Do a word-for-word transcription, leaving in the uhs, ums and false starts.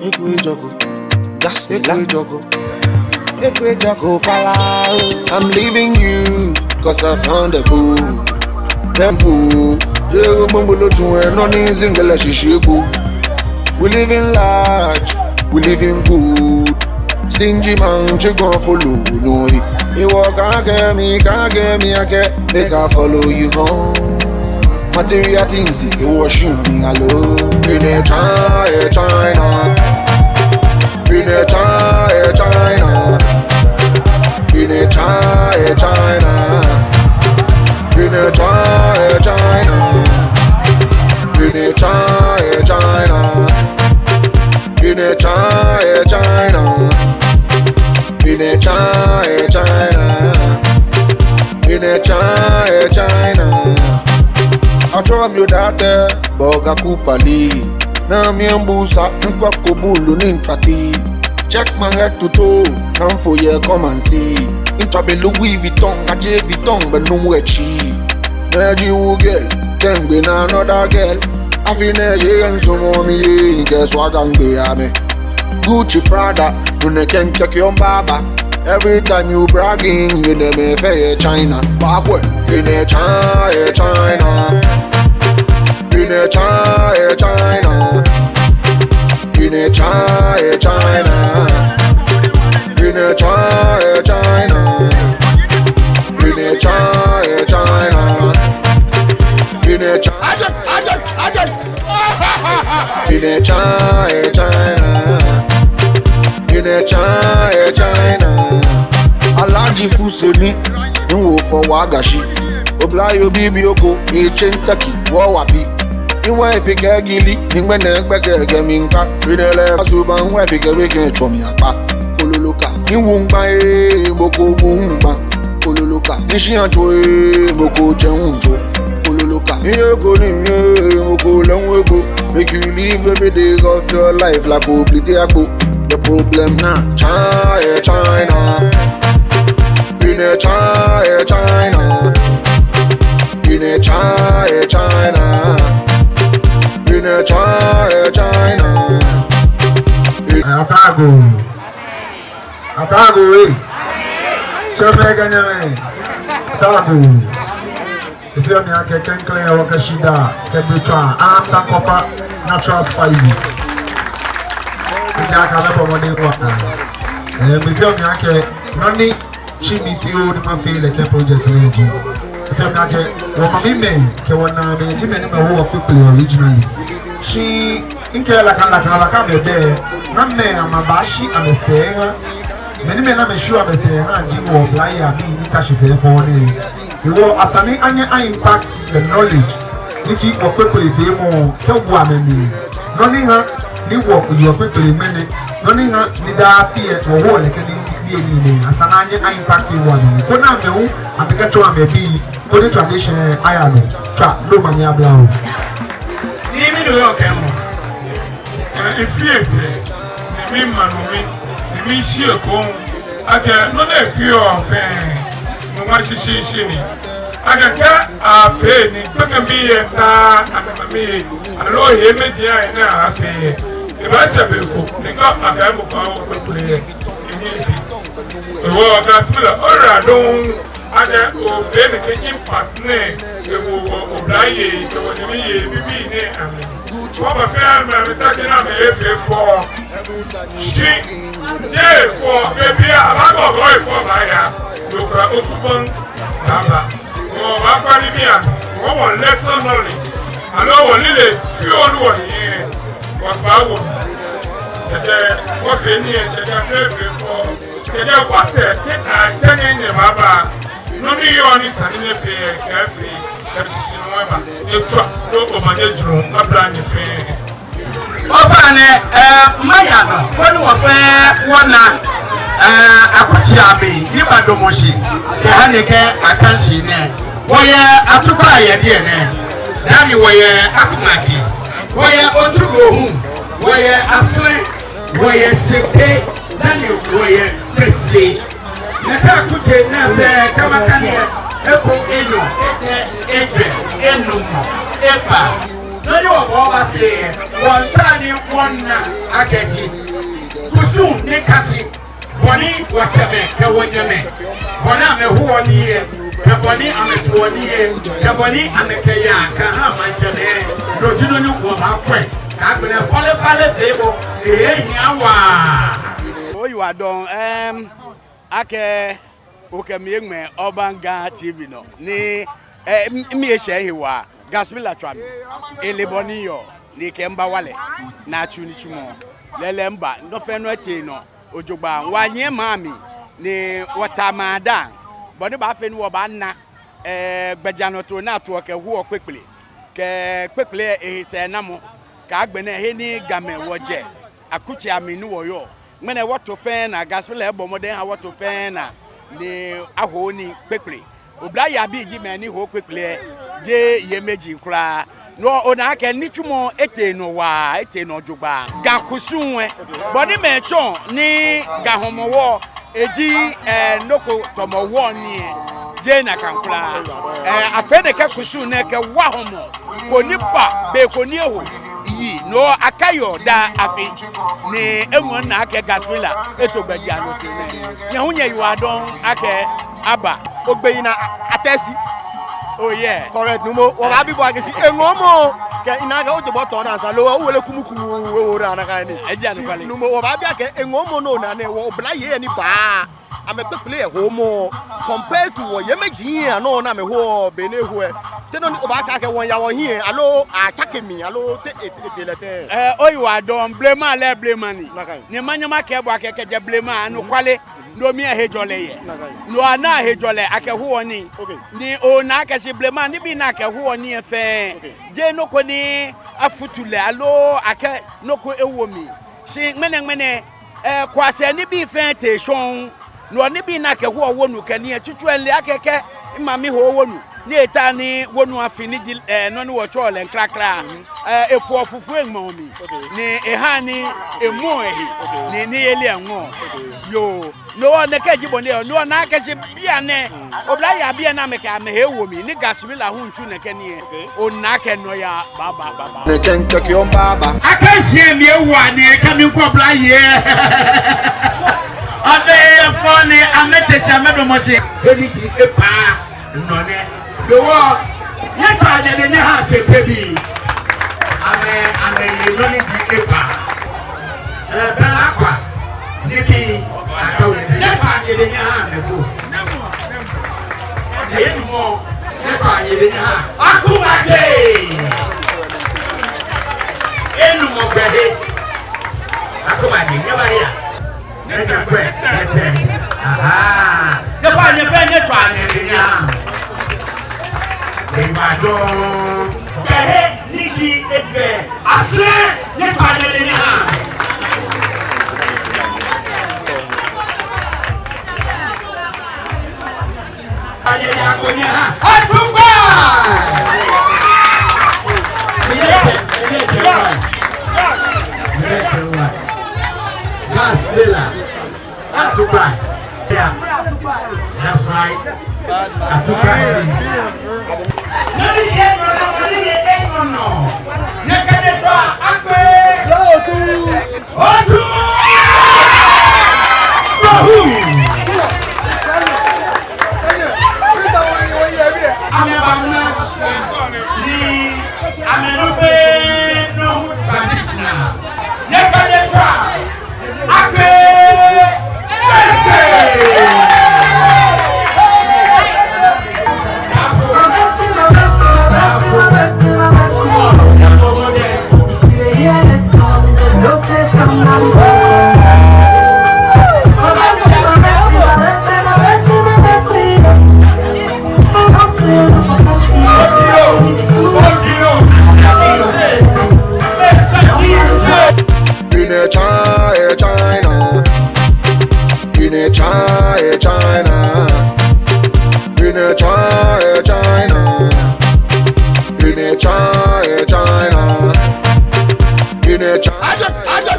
Ekwe joko. That's me, ekwe joko. Ekwe joko, fala. I'm leaving you, 'cause I found a boo. Them boo. They go bumbo lo chun, eh, no ni zingela shishibu. We living large, we living good. Stingy man, she gon follow, no he. He walk, can't get me, can't get me, I get, make I follow you home. Material things, he washing me alone. In a China, China. In a China, China. In a China, China. In a China, China. In a China, China. In a China, China. In a China, China. In a China, China. I told you that, eh, Boga Kupali. Na mi ambusa, nkwa kobulu ni ntrati. Check my head to toe, come for you, come and see. Intra be Louis Vuitton, a J Vuitton, but no more chi. Na ji wu girl, kɛŋ be na another girl. Afi nɛɛ ye and so mommy ye, guess what, gang be a me. Gucci, Prada, you ne can check your baba. Every time you bragging, you ne me fair China. Backward, in a China, China. In a China, China. In a China, China. In a China, China. In a China, China. In a China. In a China, China. In a China, China. Alhaji Fuseni, nwo for Wagashi. Obla yo bibi oko, ni chentaki, wo wapi. Ni wa efike gili, ni mene gbeke ge minka. Ridele asuban wa efike weke chomi apa. Kololoka. Ni wungba e, moko wungba. Kololoka. Ni shi ancho e, moko che uncho. Kololoka. Ni ye ko ni ye, moko lanwe ko. Make you live every day of your life like oblite akpo. The problem now, China, China. In a China, China. In a China, China. In a China, China. Atago. Atago, eh. Chebe ganyeme. Atago. Efeɔ mi akɛ klɛŋklɛŋ wɔkɛ shidaa kɛ gbɛtswaa asa kɔfa natural spices. Ejaakɛ amɛbɔ mɔdɛŋ waa. Ɛɛ, efeɔ mi akɛ nɔ ni tsi mi fioo ni mafee lɛ kɛ project nɛɛ ji, efeɔ mi akɛ wɔmamimɛi kɛ wɔnaamɛi ji mɛi ni amɛwo wɔ kpekple originally. Shi mikɛɛ laka laka laka bɛbɛ, namɛi amɛbaashi amɛsɛɛ ha? Mɛi ni amɛshiɔ amɛsɛɛ ha ji wɔ oblayei abii ni ta shi fɛfɛo nɛɛ. Hewɔ esa ni anyɛ a impact the knowledge ni ji wɔ kpekple feemɔ kɛwo amɛmli. Nɔ ni ha ni wɔyeɔ kpekple ŋmɛnɛ, nɔ ni ha ni daa afi lɛ wɔwoɔ lɛ kɛ nibii ni nɛɛ, esa ni anyɛ a impact wo amɛmli. Koni amɛ hu amɛkɛtsɔɔ amɛbii, koni tradition aya nɔ. Tswa, loo omanye aba oo. Ni mi do yɔ kɛ mɔ. Efee sɛɛ, ni mima nɔ mi, ni mishi ekoŋŋ akɛ nɔ ni efeɔ fɛɛ, no ma shishishi ni. Akɛ kɛ afee ni gbekɛbii lɛ ta, akɛ mami lɛ, aloo hei mɛi ji ayi ni afee lɛ, ebaashɛ be ko ni kɛ akɛ bo kɛ okpekple lɛ, ehi efi. Hewɔ gasmila ora dɔŋŋ. Akɛ ofee nɛkɛ impact nɛɛ kɛwo wɔ oblayei kɛ wɔniimɛi bibii nɛɛ amli. Wɔbaafee amɛ, amɛta shi ni amɛfee fɔ. Shi jeee fɔ, be biɛ abaakɔ kɔ efɔ baaya. Dɔkta Osubɔn Baba. Wɔbaakpa nibii amli. Wɔ wɔ little knowledge. Aloo wɔ lile fioo ni wɔhiɛ. Wɔkpa wɔ. Kɛkɛ wɔfee nii, kɛkɛ fee fee fɔ. Kɛkɛ wɔsɛɛ kɛ atsɛ nyɛ nyɛbaaba. Nɔ ni yɔɔ ni esa ni nyɛfee lɛ, kɛfee, kɛ shishinumɔ aba. Nyɛtswa, loo omanye jurɔ, abla nyɛ fɛɛ. Ofainɛ, ɛɛ, maya nɔ, koni wɔ fɛɛ wɔna, ɛɛ, akutsei amli, ni badamɔ shi, kɛha nɛkɛ akɛ shi nɛɛ. Wɔyɛ Atukpa yɛ biɛ nɛɛ, dani wɔyɛ Akumaje, wɔyɛ Otubohu, wɔyɛ Asere, wɔyɛ Sempe, dani wɔyɛ Teshie. Nɛkɛ akutsei nɛɛ fɛɛ kɛ makane lɛ, eko, enyɔ, etɛ, ejwɛ, enumɔ, ekpaa. Nɔ ni wɔbaabaafee, wɔmiitao ni Wɔna akɛ shi kusum ni ka shi bɔ ni wɔtsɛmɛi kɛ wɔnyɛmɛi, bɔ ni amɛhoɔ nii yɛ, kɛ bɔ ni amɛtoɔ nii yɛ, kɛ bɔ ni amɛkɛyaa kɛhaa maŋtsɛmɛi, no ji nɔ ni wɔbaakwɛ. Kɛ agbɛnɛ falefalefeemɔ, ehe hiaa waa. Oyiwaladɔŋŋ, em, akɛ okɛ mi eŋmɛ Urban Ga T V nɔ ni, eh, m-, miishɛɛ he waa, Gaswila tswa mi. Ele bɔ ni eyɔɔ, ni ekɛɛ mibaawa lɛ ni atsu nitsumɔ. Lɛɛlɛŋ miba, nɔ fɛɛ nɔ etee nɔ jogbaŋŋ. Wɔnyiɛ maŋ mli, ni wɔta maŋ daaŋ. Bɔ ni baafee ni wɔbaana, eh, gbɛjianɔtoo ni atoɔ kɛhoɔ kpekple, kɛ kpekple ehe sɛɛnamɔ, kɛ agbɛnɛ he ni Gamɛi wɔjɛ, akutsei amli ni wɔyɔɔ. Ŋmɛnɛ wɔto fɛɛ naa, Gaswila ebɔ mɔdɛŋ eha wɔto fɛɛ naa ni aho nii kpekple. Oblayei abii ji mɛi ni hoɔ kpekple, jeee yeimeji kwraa. No ona akɛ nitsumɔ etee nɔ waa, etee nɔ jogbaŋŋ. Ga kusum lɛ, bɔ ni mɛi tsɔɔ ni Ga Hɔmɔwɔ eji, eh, nɔ ko tamɔ wɔ ni lɛ, jeee nakai kwraa. Eh, afee nɛkɛ kusum nɛɛ kɛwa hɔmɔ ko ni ba be ko ni eho yi, no akɛyɔɔ daa afi. Ni eŋɔɔ naa akɛ Gaswila eto gbɛjianɔtoo nɛɛ. Nyɛ hu nyɛyiwaladɔŋŋ akɛ aba. Ogbɛi na atɛsi. Oh yeah. Correct, nuumo. Wɔbaabi bo akɛ shi eŋɔɔmɔ kɛ ina akɛ ojo bɔ tɔ dansa loo, owele kumukumu, ewo daa nakai ni. Eji anɔkwale. Nuumo, wɔbaabi akɛ eŋɔɔmɔ nɔ naa nɛɛ, wɔ oblayei ni baa, amɛkpekple yɛ hoomɔ, compare to wɔ yeimeji anɔ ni amɛhoɔ be ni eho lɛ. Te nɔ ni obaakɛɛ akɛ wɔyaa wɔhiɛ, aloo atsake mli, aloo te e-, etee lɛ tɛŋŋ? Eh, oyiwaladɔŋŋ, blema lɛ blema ni. Nakai. Ni manyɛ makɛɛ bo akɛ kɛjɛ blema, anɔkwale. No mli lɛ hejɔlɛ yɛ. Nakai. No ana hejɔlɛ akɛhoɔ nii. Okay. Ni ona akɛ shi blema nibii ni akɛhoɔ nii lɛ fɛɛ, okay, jeee nɔ ko ni afutu lɛ aloo akɛ nɔ ko ewo mli. Shi ŋmɛnɛŋmɛnɛ, eh, kwashiai nibii fɛɛ tee shɔŋŋ. No nibii ni akɛhoɔ wonu kɛ nii lɛ, tsutsu lɛ mile akɛ kɛ mimami ho wonu ni eta ni wonu afi ni ji, eh, nɔ ni wɔtsɛɔ lɛ ŋkrakra. Mhm. Eh, efoɔ fufu eŋmɛɔ mli. Okay. Ni ehaa ni emɔɔ ehe. Okay. Ni niyeli lɛ ŋɔɔ. Okay. Yoo. No hewɔ nɛkɛ ji bɔ ni eyɔɔ, no hewɔ ona akɛ shi bianɛ, oblayei abii ni amɛkɛ amɛhe wo mli, ni Gaswila hu miitsu nɛkɛ nii lɛ, okay, ona akɛ nɔyaa babaoo. Nɛkɛ ŋkɛɛ kɛ ombaba. Akɛ shi mli ewa ni ekɛ mi kɔ oblayei. Amɛyɛ fɛo ni amɛte shi amɛdamɔ shi. He ni ji eba. Nɔ nɛ. Hewɔ, nyɛtswaa nyɛhe nyɛhaa Sempe bii. Amɛ, amɛye nɔ ni ji eba. Eh, Bella Akwa, nibii akɛ wɔ. Nyɛtswaa nyɛhe nyɛhaa amɛ ko. Enumɔ, nyɛtswaa nyɛhe nyɛhaa. Akumaje. Enumɔ gbɛhe. Akumaje, nyɛbaa ya. Nyɛkwɛ, nyɛkwɛ. Aha. Nyɛfã, nyɛfã, nyɛtswaa nyɛhe nyɛhaa. Ewa dɔŋŋ. Gbɛhe ni ji ejwɛ. Asere, nyɛtswaa nyɛhe nyɛhaa. Atukpa! Gaswila. Atukpa. Yeah. That's right. Atukpa. Nani ke no no, nani ke no no. Nyɛkɛ nyɛtswaa akpe. Otu! Bahu! Amɛbana ni amɛnɔ fɛɛ nɔ traditional. Nyɛkɛ nyɛtswaa akpe. Ese! In a China, China. In a China, China. In a China, China. In a China, China. In a China.